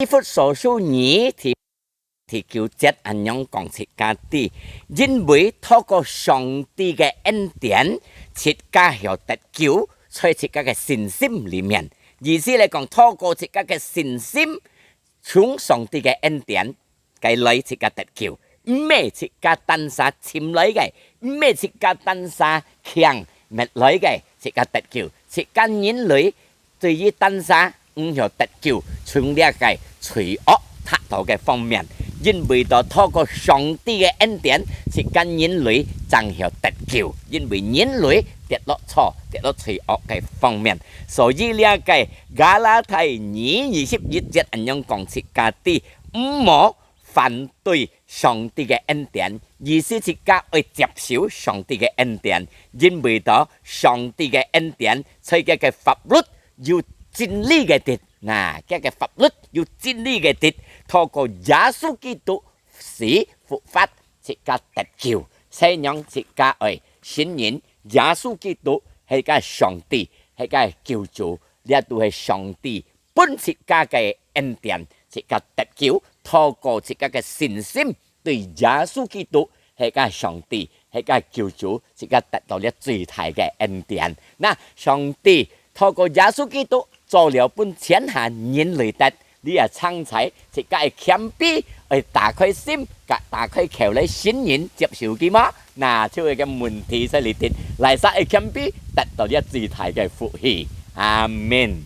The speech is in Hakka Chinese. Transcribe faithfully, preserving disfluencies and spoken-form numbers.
以弗所書二第，第九節恁樣講自家知，因為透過上帝个恩典，自家曉得救，在自家个信心裡面。意思來講，透過自家个信心，從上帝个恩典，該來自家得救，毋係自家單儕尋來个，毋係自家單儕強覓來个，自家得救。自家人類對於單儕毋曉得救，從這个罪惡忒到个方面，因為到透過上帝个恩典，自家人類正曉得救，因為人類跌落錯，跌落罪惡个方面。所以這个加拉太二二十一節恁樣講自家知，毋好反對上帝个恩典，意思自家愛接受上帝个恩典，因為到上帝个恩典，在佢个法律有真理个地，那，佢个法律有真理个地，透過耶穌基督死復活，自家得救，所以講自家愛承認耶穌基督係个上帝，係个救主，這都係上帝 分自家个恩典，自家得救，透過自家个信心，對耶穌基督係个上帝，係个救主，自家得到了最大个恩典。那上帝透過耶穌基督做了分天下人類得，你也常在自家个謙卑，愛打開心，打開口來承認接受佢嗎？那就係个問題在裡頭，哪儕愛謙卑，得到了最大个福氣。阿門。